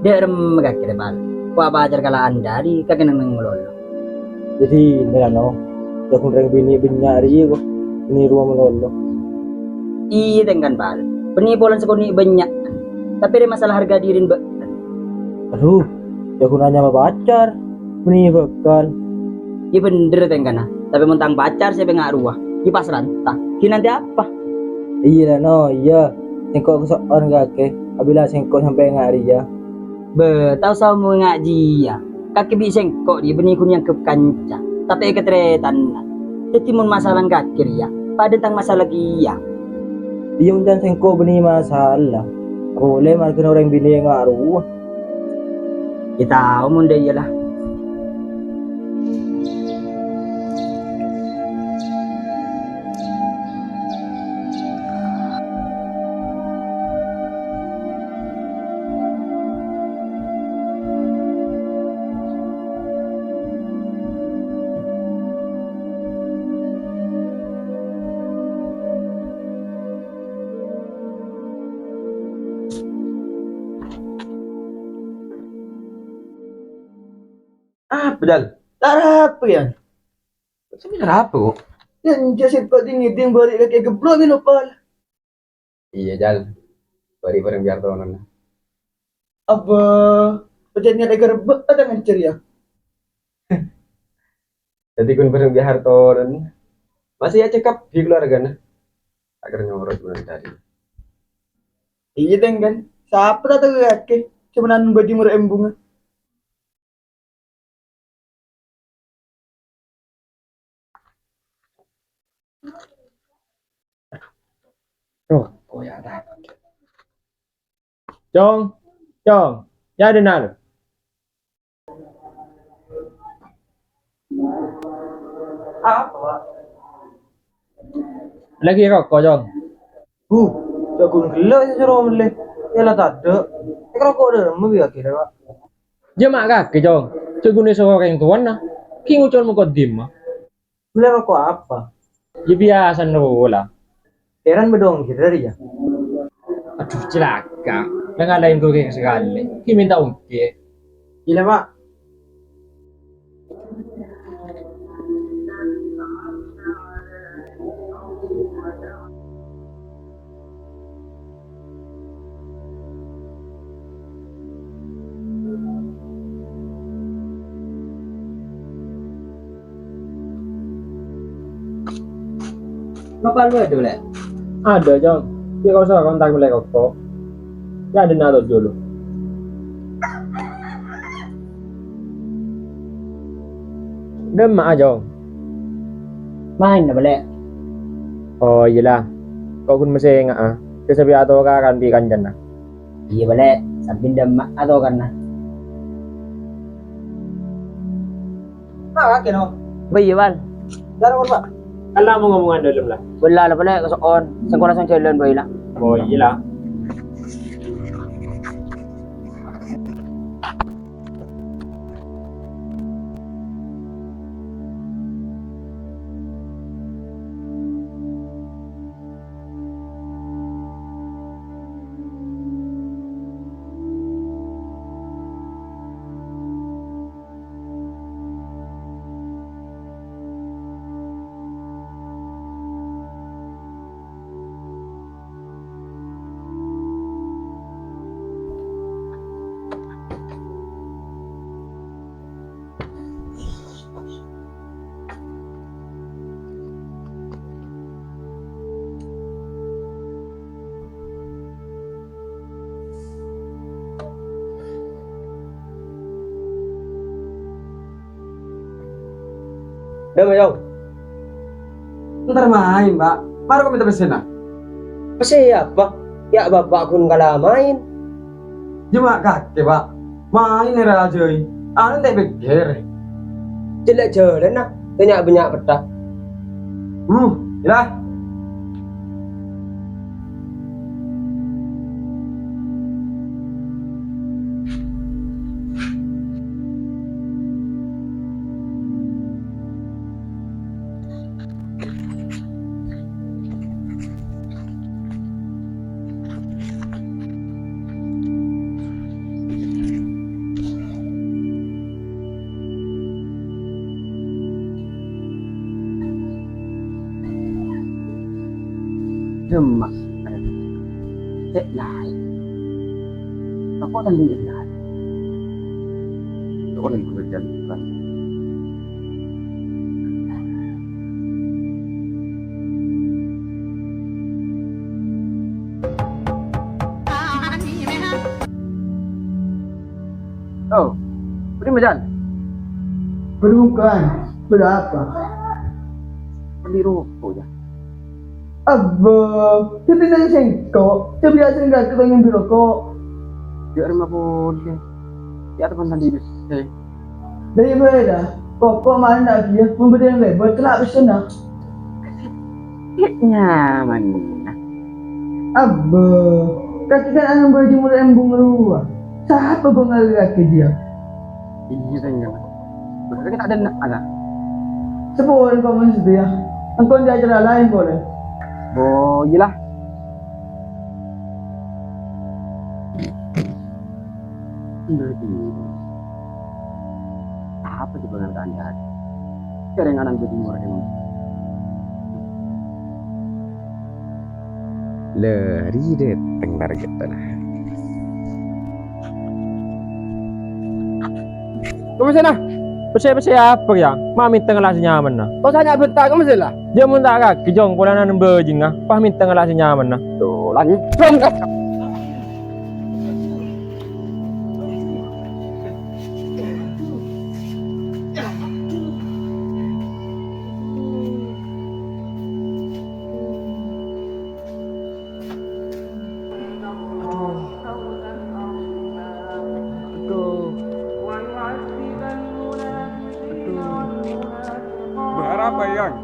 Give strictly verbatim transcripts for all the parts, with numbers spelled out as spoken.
Dâ' remma kakè rè, Pal. Ko' apacar kala'an dâri kakè neng-neng malolo. Jadi, mèlano, jhâ' ghun rèng binè' bânnya' rèya, ko'. Binè' rowa malolo. Iyâ, tèngkan, Pal. Bânnè polana sakonè' bânnya'. Tapè rè masalah harga diri bâ'na. Adu, jhâ' ghun anyama pacar. Bânnè bhâkal. Iyâ bhender, tèngkana. Tapè mon tang pacar sè pènga' rowa, iyâ pas ranta. Ghi' nanti apa? Iyâ, la, no, iyâ. Sèngko' kaso'on kakè, abila sèngko' sampè' nga' rèya. Bâ, ta' osa omong nga' jiyâ. Kakè bi' sèngko' rèya bânnè ghun èangghep kanca, tapè èkatarètanna. Dhâddhi mon masalah kakè rèya, padâ tang masalah kèya. Iyâ, mon can sèngko' bânnè masalah. Polè marghâna orèng binè' nga' rowa. Iyâ tao mon dâ' iyâ, la. Apa, Jal? Ta' arapa, yâ? Sambi arapa, kok? Yâ, enjâ' sè kok ding-ngèding bâri' kakè geblok, mèlo pal. Iyâ, Jal. Bâri' bhâreng bi' hartowanna. Apa pajhât nèka èkarebbhâ' atau ngencer, yâ? Dhâddhi ghun bhâreng bi' hartowanna. Masih ya cekap di keluargana. Akhirnya ngurus bener tadi. Iyâ, Tèng, kan? Sapa ta' tao kakè? Cumanan bâdhi moro embungnga. Roko', yâ, ta. Cong, Cong, yâ, dâna. Apa, Pak? Lagi roko', Cong. Bu, jhâ' ghun ghellâ' sè soro mellè. Yâ la tadâ'. Èkaroko' dâ' remma bi' akhirnya, Pak. Jhâ' ma' kakè, Cong. Jhâ' ghun èsoro orèng towana. Ghi' ngoca' mokot dimma. Mellè roko' apa? Yâ biyasana rowa la. Heran bâdâ ongghirra rèya. Adu, calaka'. La ngalaèn ghurèng sakalè. Ghi' mènta ongghir. Iyâ la, Pak. Napa lu ada, Lè'? Ada, Cong. Bi' kosong kontak mellè roko'. Yâ, dâna toju' lu. Dâ' emma'a, Cong? Maèn apa, Lè'? Oh, iyâ la. Ko' ghun masènga'a. Dâ' sabbi atokaran bi' kancana. Iyâ, Lè'. Sabbhi dâ' emma'a atokarna. Apa kakè, no? Bâ iyâ, Wal. Dâ' roko', Pak. Kan la omong-omongan dâlem, la. Bâlâ la, Lè', kaso'on. Sèngko' langsung jhâlân bhâi, la. Oh, iyâ, la. Dâ' emma'a, Cong. Entar maèn, Pak. Mara ko' mènta pèssèna. Pèssè apa? Yâ, Bapa' ghun kala maèn. Jhâ' ma' kakè, Pak. Maèn èrajâi. Anu ta' pèkkèr. Jhâ' la jhâlân, nah. Tanya bânnya' pettha. Uh, iyâ. Dâmma, eh, cè' laèn. Apa tandhing cè' laèn? Apa tandhing cè' laèn? Oh, bâdâ, Majan? Bâdâ bungka'an. Bâdâ apa? Bâli roko', yâ. Abbâ, sè tanya sèngko', sè biyasa èngghâ' ka pengen bâli roko'. Yâ, rèma polè. Yâ, teman tadi bes. Dâri bârâ, koko marèna ghi' mon bâdâ sè lebur, kella' pèssèna. Cè' nyamanna. Abbâ, kakè kan ana'na Bâjâng Murèd Embung rowa. Sapa bâ' ngarèya kakè jiyâ? Iyâ, Tèng. Kakè ta' dâ' enna', ta'? Sapora engko' mon satèya. Engko' dâ' acara laèn polè. Oh, iyâ la. Bâjâng. Apa coba ngan kandhâ? Kèrèngan Bâjâng Murèd Embung. Lari dâteng targetta, nah. Kemma sè, nah? Pèssè-pèssè apa, yâ? Ma' mènta ngala' sè nyamanna. Kok sanya benta kemma sè, la? Jâ' mon ta' kakè, Jong, polana bâjângnga. Pas mènta ngala' sè nyamanna. Tuh, lanjong ka. Aduh. Aduh. Bâ, arapa, Yang?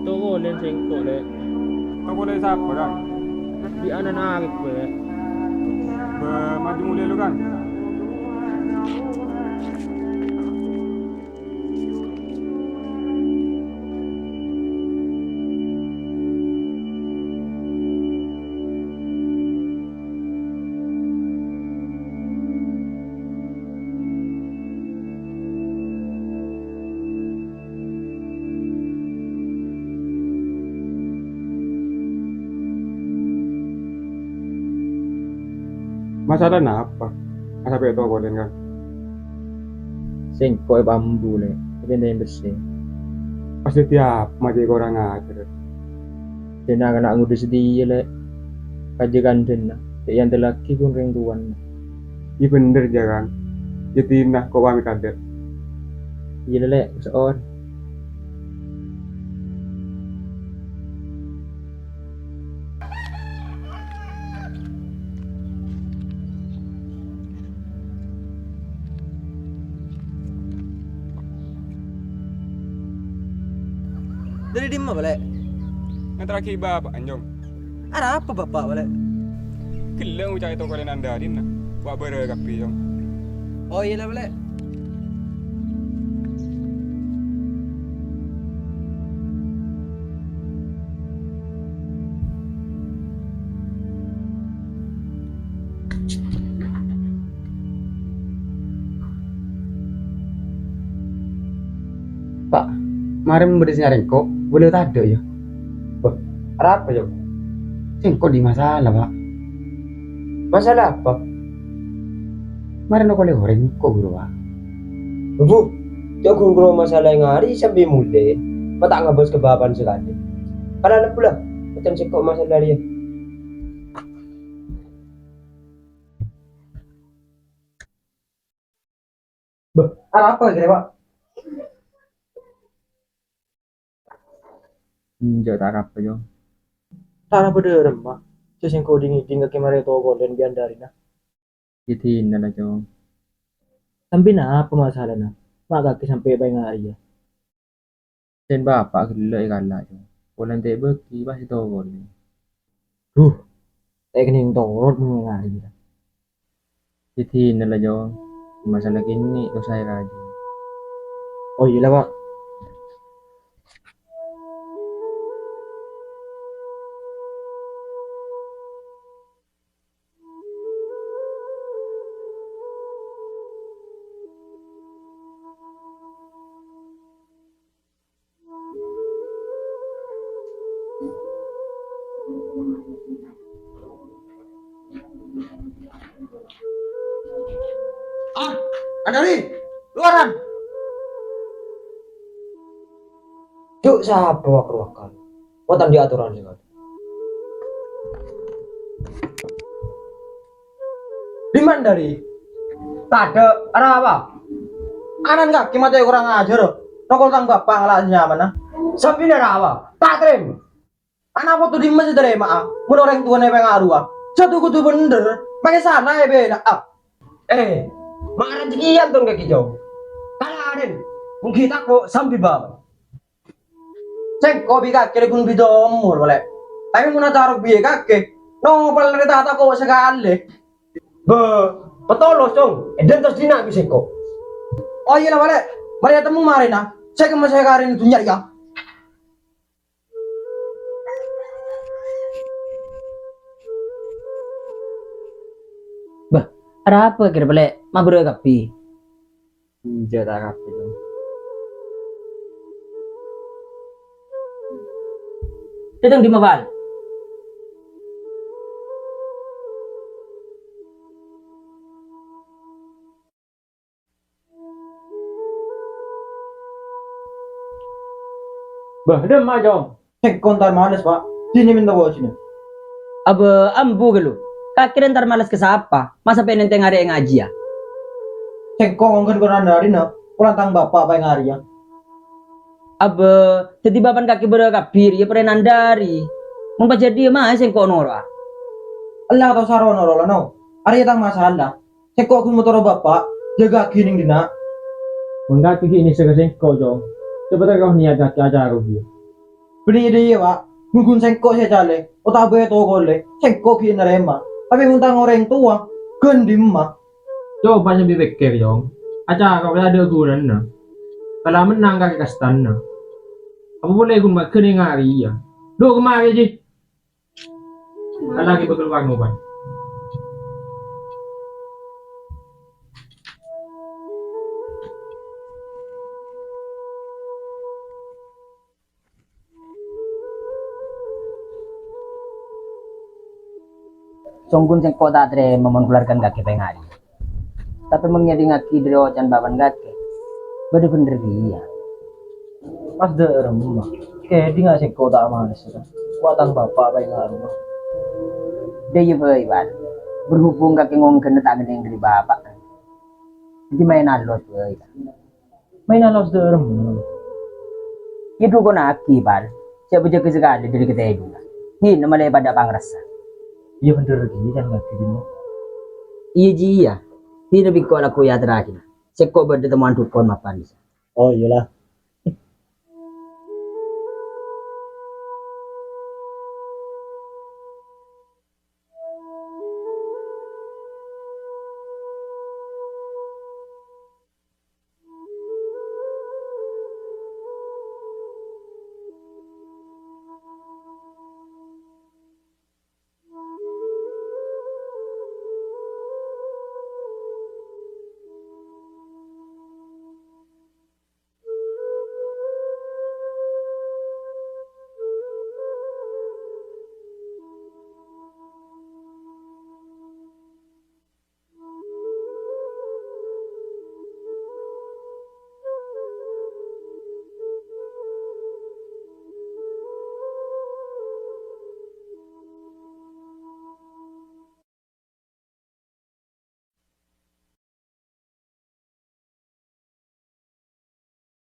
Ètoko lè sèngko', Lè'. Ètoko lè sapa, Kang? Bi' ana'na Arif, Lè'. Bâ, maju molè lu, Kang. Masalana apa? Sampe' toko, Lè', kan? Sèngko' èpambu, Lè', èpènta'è pèssè. Pas dhâddhi apa ma' cè' korang ajhâr? Dina kana' ngodus dhiyâ, Lè'. Kajâ kandhâna, cè' èyandellaghi kun rèng towana. Iyâ bhender, jâ, Kang. Iyâ dina ko' pamèt adâ'. Iyâ, Lè', so'on. Dâri dimma, Lè'? Nganterraghi bapa', Jong. Arapa bapa', Lè'? Ghellâ' ngoca' è toko lènan dârina. Wa' bârâ kabbhi, Jong. Oh, iyâ la, Lè'. Pa', marè mon bâdâ sè nyarè engko', bhâlâ tadâ', yâ. Bâh, arapa, Jong? Sèngko' andi' masalah, Pa'. Masalah apa? Marè nokolè orèng engko', ghuru, Pa'. Embu, jhâ' ghun-ghuru masalah è ngarè sampè' molè, ma' ta' ngabâs ka bapa'na sakalè. Kana' lebbu la, pècèn sèngko' masalah rèya. Bâh, arapa kèra, Pa'? Enjâ' ta' arapa, Jong. Ta' arapa dâremma, jhâ' sèngko' ding-ngèding kakè marè toko lèn bi' anḍârina. Iyâ dinah la, Jong. Sampèyan apa masalana? Ma' kakè sampè' bhâi ngarèya. Sèn bapa' ghellâ' èkala', Jong. Polana ta' èbâghi, pas ètoko lèn. Duh, ta' kennèng torot mon ngarèya. Iyâ dinah la, Jong. Masalah kènè' tosaè rajâ. Oh, iyâ la, Pa'. Ah, Andari, luaran. Cuk, sapa wak-ruwakan? Watan di aturan sing ada. Dimma Andari? Tadâ', arapa? Anan kakè matè kurang ajar. Nokol tang bapa' ngala' sè nyamana. Sampèyan arapa? Ta' tarèma. Ana' poto dimma sè tarèma'a? Mon orèng towana èpangarowa, sè kodhu bhendher, makè sala èbelâ'a. Eh, ma' rajhekkèyan ton kakè, Cong. Kalaèn, mon ghi' tako' sambi bâ. Sèngko' bi' kakè rè ghun bhidhâ omor, polè. Tapè mon acarok bi' kakè, nopol rè ta' tako' sakalè. Bâ, patolos, Cong. Èdhântos dinna' bi' sèngko'. Oh iyâ la, polè. Marè atemmo marèna. Sè kemma sè karèn dhunnya rèya. Bâ, arapa kèra polè mabârâ kabbhi? Enjâ' ta' kabbhi, Cong. Dâteng dimma, Pal? Bâ, dâmma, Cong. Sèngko' entar males, Pa'. Dinna mènta wâjina. Abâ, ambu ghâllu. Kakè rè entar males ka sapa? Masa pènèntèng arè ngajhiyâ? Sèngko' ngongghen koran dârina, polana tang bapa' paèngarèya. Abâ, dhâddhi bapa'na kakè bârâ kabbhi rèya parèna Andari. Mon pajhât dhiyâ maè sèngko' noro'a. Ella ta' osa ro-noro la, No. Arèya tang masalah. Sèngko' ghun matoro' bapa', jâgâ'aghi nèng dinna'. Mon kakè ghi' nèser ka sèngko', Cong. Coba terro niyat kakè acarok iyâ. Bânnè dhiyâ, Pa'. Mon ghun sèngko' sè ècalè, otabâ ètokolè, sèngko' ghi' narèma. Tapè mon tang orèng towa, ghân dimma? Coba sambi pèkkèr, Cong. Acarok la tadâ' ghunana. Kala mennang kakè kastana. Apa polè ghun maghâni ngarèya? Dhu, kemma rèya, Ji. Alagi bâkal warna, Pan. Songghun sèngko' ta' tarèma mon kaluwargana kakè paèngarèya. Tapè mon ngèdingngaghi dhâri oca'na bapa'na kakè, bâdâ bhendher kèya. Pas dâ'remma, kèdingnga sèngko' ta' males, wa tang bapa' paèngarowa. Dâ' iyâ bhâi, Wan. Berhubung kakè ngongghâna ta' ngèdhing dhâri bapa', dhâddhi maèn alos bhâi. Maèn alos dâ'remma. Iyâ, dhukonnaghi, Pal. Sè bâjâgâ sakalè dhâri katèdungan. Dinna malè padâ pangrassa. Iyâ, bhendher, Ji, kan ngartè, Ji, no? Iyâ, Ji, iyâ. Dinna bi' engko' la koya aterraghi. Sèngko' bâdâ temmowan dhukon mapan, Ji. Oh, iyâ la.